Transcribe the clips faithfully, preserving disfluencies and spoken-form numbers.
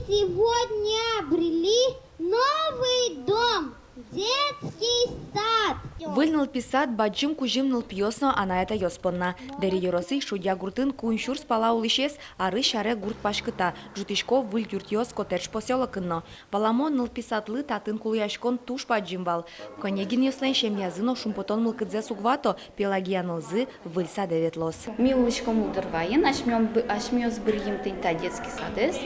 Сегодня обрели новый дом, детский сад. Выль нылпи сад бадӟым кузьым нылпиос но анай-атайёс понна. Дэри ёросысь Шудья гуртын куинь сюрс пала улӥсез арысь аре гурт паськыта. Ӝутӥсько выль юртъёс коттедж посёлокын но. Валамон, нылпи садлы татын кулэяськон туж бадӟым вал. Конегинъёслэн семьязы но шумпотон мылкыдзэс уг вато, Пелагея нылзы выль садэ ветлоз. Ми улӥськом Лудорвайын, асьмеос бы-, асьмеос быръим тӥни та детский садэз.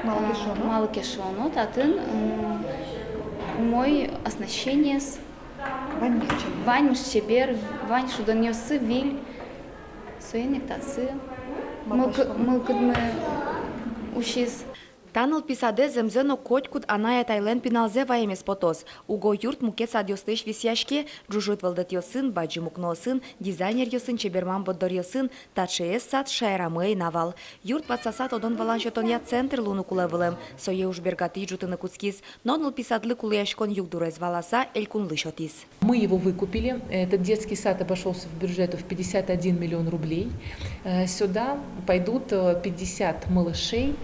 Малы ке шуоно? Малы ке шуоно, татын, м, умой оснащениез. Ваньмыз чебер. Ваньмыз чебер, вань шудонъёссы выль. Соин ик татчы мылкы-, мылкыдмы усиз. Та нылпи садэ зэмзэ но котькуд анай-атайлэн пиналзэ ваемез потоз. Уго юрт мукет садъёслэсь висъяське: ӝужыт вӧлдэтъёсын, бадӟым укноосын, дизайнеръёсын, чеберман борддоръёсын. Таӵеез сад шаерамы ӧй на вал. Юрт ватсаса тодон-валан сётонъя центр луыны кулэ вылэм. Сое уж бергатӥ ӝутыны кутскиз. Но нылпи садлы кулэяськон югдурез валаса, элькунлы сётӥз. Мы его выкупили. Этот детский сад обошёлся в бюджету в пятьдесят один миллион рублей. Э, сюда пойдут, э, пятьдесят малышей.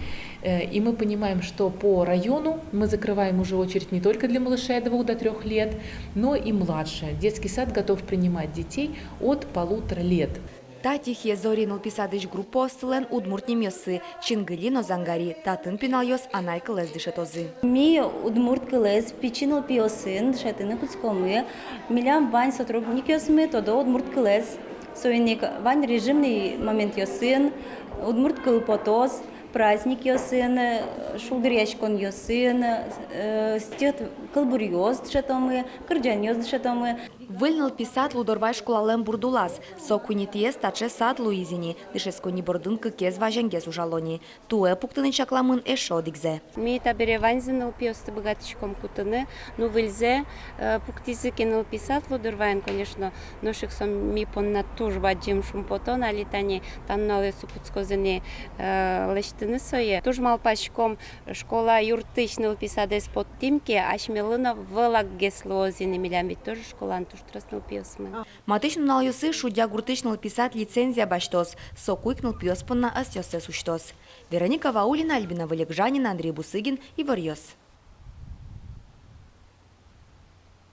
Э, и мы понимаем, что по району мы закрываем уже очередь не только для малышей от двух до трёх лет, но и младше. Детский сад готов принимать детей от полутора лет. Та «Тихие зори» нылпи садысь группаослэн удмурт нимъёссы: Чингыли но Зангари. Татын пиналъёс анай кылэз дышетозы. Ми удмурт кылэз пичи нылпиосын дышетыны кутскомы. Милям вань сотрудникъёсмы тодо удмурт кылэз. Соин ик вань режимный моментъёсын удмурт кыл потоз, праздникъёсын, шулдыръяськонъёсын, э, стихот-, кылбуръёс дышетомы, кырӟанъёс дышетомы. Выль нылпи сад Лудорвай школалэн бурд улаз. Со куинетӥез таӵе сад луиз ини. Дышетсконни бордын кыкез вазенгес ужало ни. Туэ пуктыны чакламын эшшо одӥгзэ. Ми табере ваньзэ нылпиосты быгатӥськом кутыны. Ну, выльзэ, э, пуктӥзы ке нылпи сад Лудорвайын, конечно, нош ик со ми понна туж бадӟым шумпотон. Али тани та нуналъёсы кутскозы ни, э, лэсьтыны сое. Туж малпаськом, школа юртысь нылпи садэз поттӥм ке, асьмелы но вылаггес луоз ини, милям ведь тоже школаын туж трос нылпиосмы. Матысь нуналъёсы Шудья гуртысь нылпи сад лицензия басьтоз. Соку ик нылпиос понна ӧсъёссэс усьтоз. Вероника Ваулина, Альбина Вылегжанина, Андрей Бусыгин, «Иворъёс».